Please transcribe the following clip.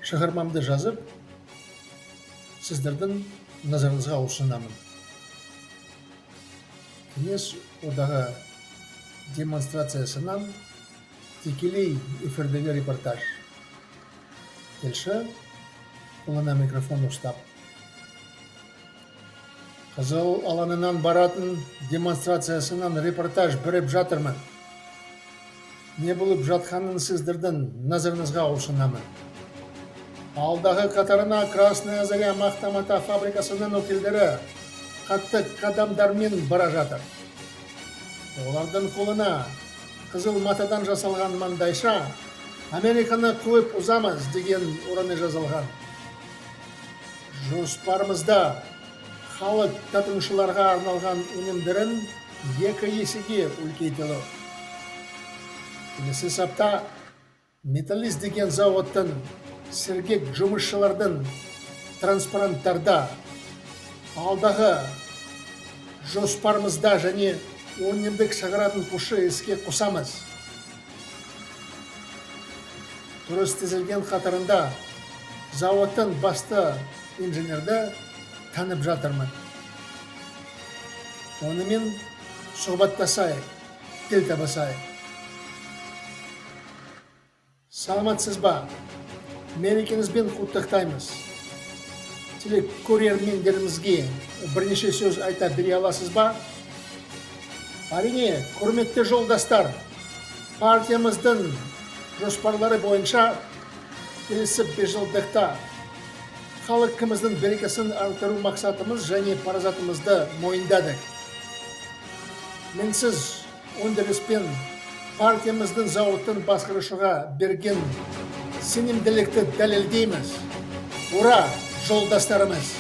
Шығармамды жазып, сіздердің назарыңызға ұсынамын. Кеңес Одағы демонстрациясынан тікелей эфирдегі репортаж. Тілші қолына микрофон ұстап. Қызыл алаңынан баратын демонстрациясынан репортаж беріп жатырмын. Не болып жатқанын сіздердің назарыңызға ұсынамын. Алдағы қатарына «Красная Заря» мақта мата фабрикасының өкілдері қатты қадамдармен бара жатыр. Олардың қолына қызыл матадан жасалған маңдайша, «Американы қуып озамыз» деген ұраны жазылған. Жоспарымызда халық тұтынушыларға арналған өнімдерін 2 есеге үлкейтілу. Келесі сапта «Металлист» деген зауыттың сергек жұмысшылардың транспаранттарда алдағы жоспарымызда және өнімдік шығаратын күші іске қосамыз. Дұрыс тізілген қатарында зауыттың басты инженерді танып жатырмын. Онымен сұхбаттасайық, тіл табысайық. Саламатсыз ба? Мерекеңізбен құттықтаймыз. Телекөрермендерімізге бірнеше сөз айта бере аласыз ба? Әрине, құрметті жолдастар, партиямыздың жоспарлары бойынша келесі 5 жылдықта халқымыздың берекесін арттыру мақсатымыз және парасатымызды мойындадық. Мінсіз өндіріспен партиямыздың зауыттың басқарушыға берген сенімділікті дәлелдейміз. Ура, жолдастарымыз!